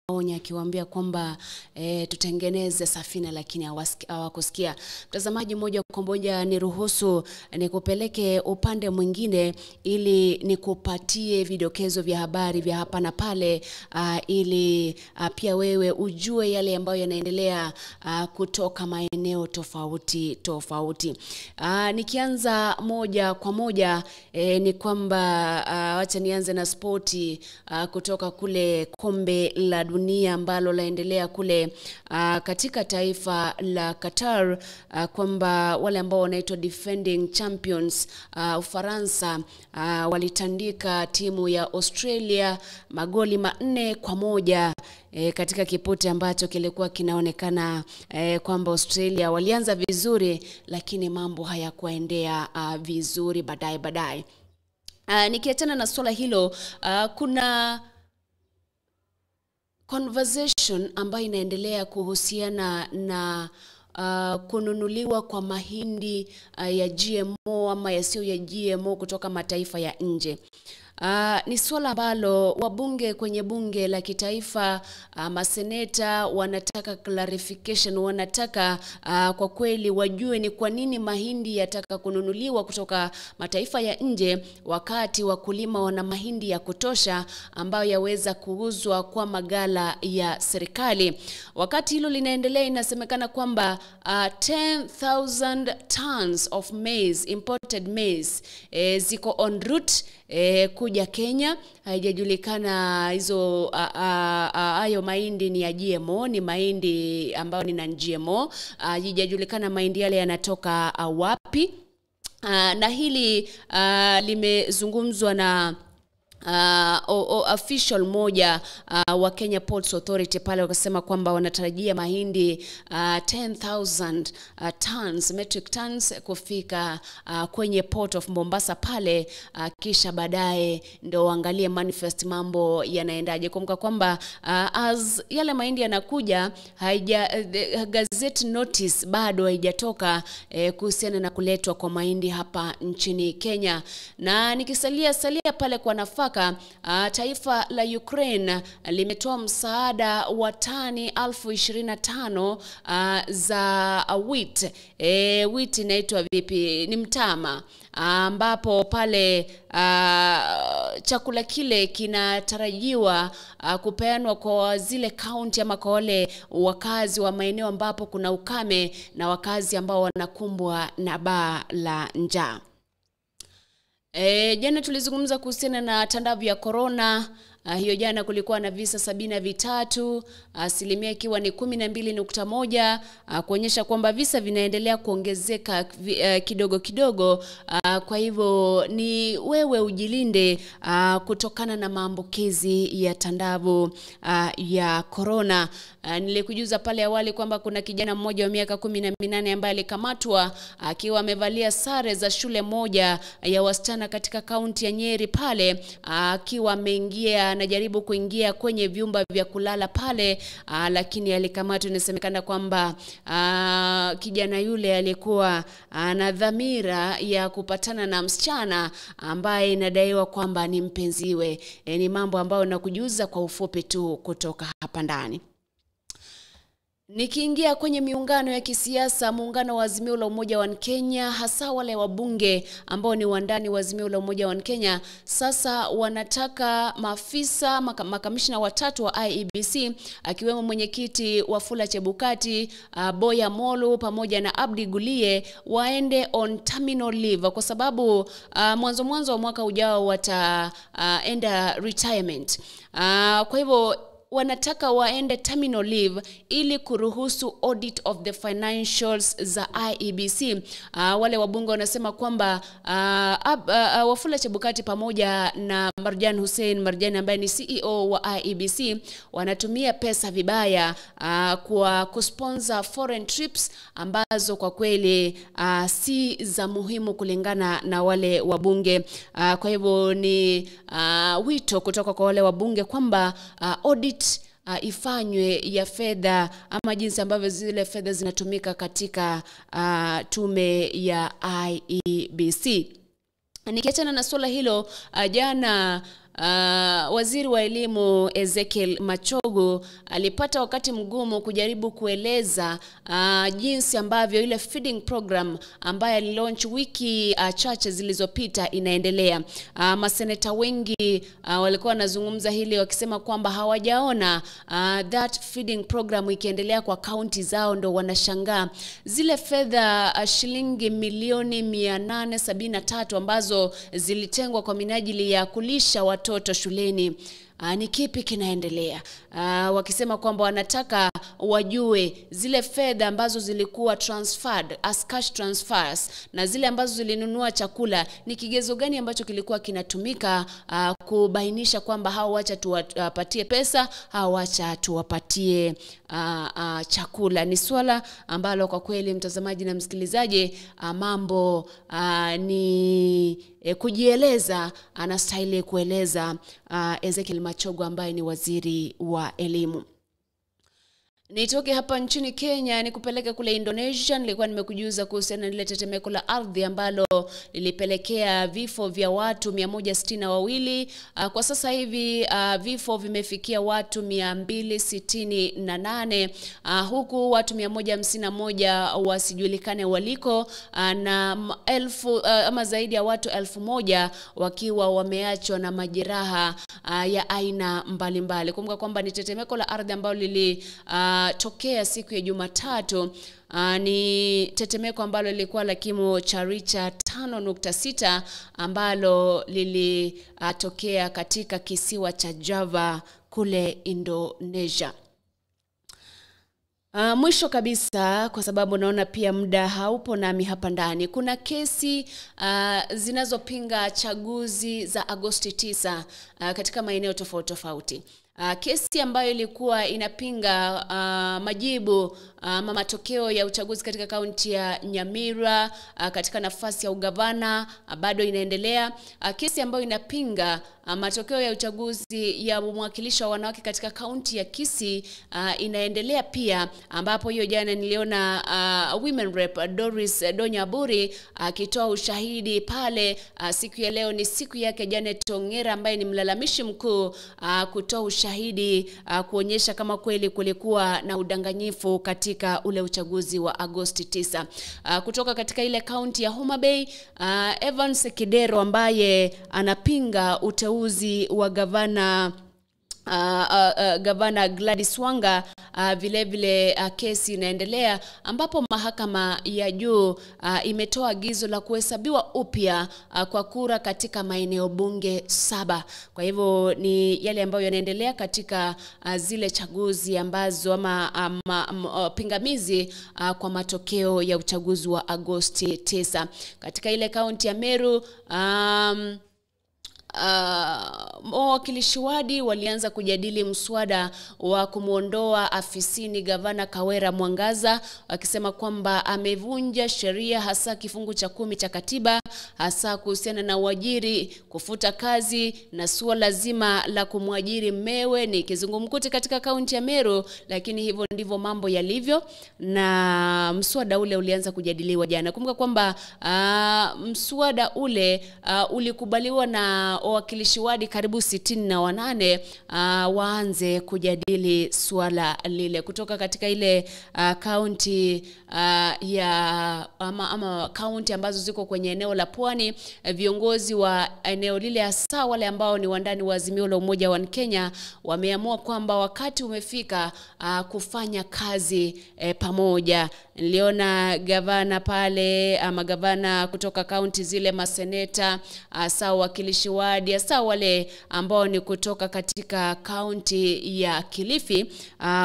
Aliwaonya akiwaambia kwamba tutengeneze safina, lakini hawakusikia. Mtazamaji, moja kwa moja niruhusu nikupeleke upande mwingine ili nikupatie vidokezo vya habari vya hapa na pale, ili pia wewe ujue yale ambayo yanaendelea kutoka maeneo tofauti tofauti. Nikianza moja kwa moja ni kwamba wacha nianze na spoti kutoka kule kombe la dunia ambalo laendelea kule katika taifa la Qatar, kwamba wale ambao wanaitwa defending champions Ufaransa walitandika timu ya Australia magoli 4-1 katika kipute ambacho kilikuwa kinaonekana kwamba Australia walianza vizuri, lakini mambo hayakuendea vizuri baadaye. Nikiachana na swala hilo, kuna conversation ambayo inaendelea kuhusiana na kununuliwa kwa mahindi ya GMO ama yasiyo ya GMO kutoka mataifa ya nje. Ni swala ambalo wabunge kwenye bunge la kitaifa, maseneta wanataka clarification, wanataka kwa kweli wajue ni kwa nini mahindi yataka kununuliwa kutoka mataifa ya nje wakati wakulima wana mahindi ya kutosha ambayo yaweza kuuzwa kwa magala ya serikali. Wakati hilo linaendelea, inasemekana kwamba 10,000 tons of maize, imported maize, ziko en route kuja Kenya. Haijajulikana hizo hayo mahindi ni ya GMO, ni mahindi ambayo ni non GMO. Haijajulikana mahindi yale yanatoka wapi. Na hili limezungumzwa na official moja wa Kenya Ports Authority pale, wakasema kwamba wanatarajia mahindi 10,000 tons, metric tons kufika kwenye Port of Mombasa pale, kisha baadaye ndo waangalie manifest mambo yanaendaje. Kumbuka kwamba as yale mahindi yanakuja, gazette notice bado haijatoka kuhusiana na kuletwa kwa mahindi hapa nchini Kenya. Na nikisalia salia pale kwa nafaka, taifa la Ukraine limetoa msaada wa tani 25,000 za wheat. Wheat inaitwa vipi? Ni mtama, ambapo pale chakula kile kinatarajiwa kupeanwa kwa zile kaunti ama kwa wale wakazi wa maeneo ambapo kuna ukame na wakazi ambao wanakumbwa na baa la njaa. Jana tulizungumza kuhusiana na tandavu ya corona. Hiyo jana kulikuwa na visa 73, asilimia ikiwa ni 12.1, kuonyesha kwamba visa vinaendelea kuongezeka kidogo kidogo. Kwa hivyo ni wewe ujilinde kutokana na maambukizi ya tandavu ya corona. Nilikujuza pale awali kwamba kuna kijana mmoja wa miaka 18 ambaye alikamatwa akiwa amevalia sare za shule moja ya wasichana katika kaunti ya Nyeri pale, akiwa ameingia, anajaribu kuingia kwenye vyumba vya kulala pale, lakini alikamatwa. Inasemekana kwamba kijana yule alikuwa ana dhamira ya kupatana na msichana ambaye inadaiwa kwamba ni mpenziwe. Ni mambo ambayo nakujuza kwa ufupi tu kutoka hapa ndani. Nikiingia kwenye miungano ya kisiasa, muungano wa Azimio la Umoja wa Kenya, hasa wale wabunge ambao ni wandani wa Azimio la Umoja wa Kenya, sasa wanataka maafisa makamishna watatu wa IEBC akiwemo mwenyekiti Wafula Chebukati, Boya Molu pamoja na Abdi Gulie waende on terminal leave, kwa sababu mwanzo wa mwaka ujao wataenda retirement. Kwa hivyo wanataka waende terminal leave ili kuruhusu audit of the financials za IEBC. Wale wabunge wanasema kwamba Wafula Chebukati pamoja na Marjan Hussein Marjan ambaye ni CEO wa IEBC wanatumia pesa vibaya kwa kusponsor foreign trips ambazo kwa kweli si za muhimu kulingana na wale wabunge. Kwa hivyo ni wito kutoka kwa wale wabunge kwamba audit ifanywe ya fedha ama jinsi ambavyo zile fedha zinatumika katika tume ya IEBC. Nikiachana na swala hilo, jana Waziri wa elimu Ezekiel Machogu alipata wakati mgumu kujaribu kueleza jinsi ambavyo ile feeding program ambayo alilaunch wiki chache zilizopita inaendelea. Maseneta wengi walikuwa wanazungumza hili wakisema kwamba hawajaona that feeding program ikiendelea kwa kaunti zao, ndo wanashangaa zile fedha shilingi milioni 873 ambazo zilitengwa kwa minajili ya kulisha watoto shuleni. Ni kipi kinaendelea? Wakisema kwamba wanataka wajue zile fedha ambazo zilikuwa transferred as cash transfers na zile ambazo zilinunua chakula, ni kigezo gani ambacho kilikuwa kinatumika kubainisha kwamba hao wacha tuwapatie pesa, hao wacha tuwapatie chakula. Ni swala ambalo kwa kweli mtazamaji na msikilizaji, mambo ni kujieleza, anastahili kueleza Ezekiel Machogu ambaye ni waziri wa elimu. Nitoke hapa nchini Kenya nikupeleke kule Indonesia. Nilikuwa nimekujuza kuhusiana na lile tetemeko la ardhi ambalo lilipelekea vifo vya watu 162. Kwa sasa hivi vifo vimefikia watu 268, huku watu 151 wasijulikane waliko, na ama zaidi ya watu 1000 wakiwa wameachwa na majeraha ya aina mbalimbali. Kumbuka kwamba ni tetemeko la ardhi ambalo lili tokea siku ya Jumatatu. Ni tetemeko ambalo lilikuwa la kimo cha Richter 5.6 ambalo lilitokea katika kisiwa cha Java kule Indonesia. Mwisho kabisa, kwa sababu naona pia muda haupo nami hapa ndani, kuna kesi zinazopinga chaguzi za Agosti 9 katika maeneo tofauti tofauti. Kesi ambayo ilikuwa inapinga majibu ama matokeo ya uchaguzi katika kaunti ya Nyamira katika nafasi ya ugavana bado inaendelea. Kesi ambayo inapinga matokeo ya uchaguzi ya mwakilishi wa wanawake katika kaunti ya Kisii inaendelea pia, ambapo hiyo jana niliona Women Rep Doris Donyaburi akitoa ushahidi pale. Siku ya leo ni siku yake Janet Ongera ambaye ni mlalamishi mkuu kutoa ushahidi kuonyesha kama kweli kulikuwa na udanganyifu katika ule uchaguzi wa Agosti 9. Kutoka katika ile kaunti ya Homa Bay, Evans Kidero ambaye anapinga uteuzi wa gavana gavana Gladys Wanga, vile vile kesi inaendelea ambapo mahakama ya juu imetoa agizo la kuhesabiwa upya kwa kura katika maeneo bunge 7. Kwa hivyo ni yale ambayo yanaendelea katika zile chaguzi ambazo ama pingamizi kwa matokeo ya uchaguzi wa Agosti 9. Katika ile kaunti ya Meru, wawakilishi wadi walianza kujadili mswada wa kumuondoa afisini gavana Kawera Mwangaza, wakisema kwamba amevunja sheria, hasa kifungu cha 10 cha katiba, hasa kuhusiana na uajiri, kufuta kazi na suala zima la kumwajiri mmewe. Ni kizungumkuti katika kaunti ya Meru, lakini hivyo ndivyo mambo yalivyo, na mswada ule ulianza kujadiliwa jana. Kumbuka kwamba mswada ule ulikubaliwa na wawakilishi wadi karibu 68 waanze kujadili suala lile. Kutoka katika ile kaunti ya ama kaunti ambazo ziko kwenye eneo la Pwani, viongozi wa eneo lile hasa wale ambao ni wandani wa Azimio la Umoja wa Kenya wameamua kwamba wakati umefika kufanya kazi pamoja. Niliona gavana pale, ama gavana kutoka kaunti zile, maseneta, hasa wawakilishi wadi, hasa wale ambao ni kutoka katika kaunti ya Kilifi,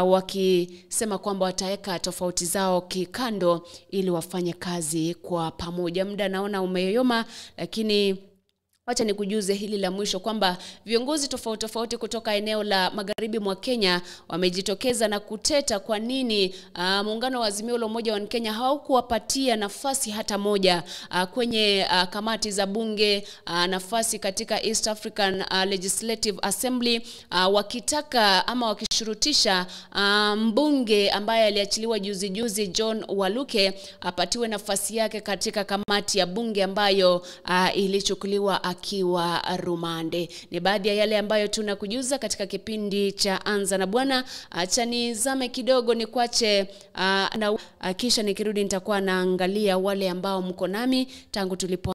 wakisema kwamba wataweka tofauti zao kikando ili wafanye kazi kwa pamoja. Muda naona umeyoyoma, lakini wacha nikujuze hili la mwisho kwamba viongozi tofauti tofauti kutoka eneo la magharibi mwa Kenya wamejitokeza na kuteta kwa nini muungano wa Azimio la Umoja wa Kenya haukuwapatia nafasi hata moja kwenye kamati za bunge, nafasi katika East African Legislative Assembly, wakitaka ama wakishurutisha mbunge ambaye aliachiliwa juzi juzi John Waluke apatiwe nafasi yake katika kamati ya bunge ambayo ilichukuliwa akiwa rumande. Ni baadhi ya yale ambayo tunakujuza katika kipindi cha Anza na Bwana. Acha nizame kidogo nikwache na kisha nikirudi nitakuwa naangalia wale ambao mko nami tangu tulipo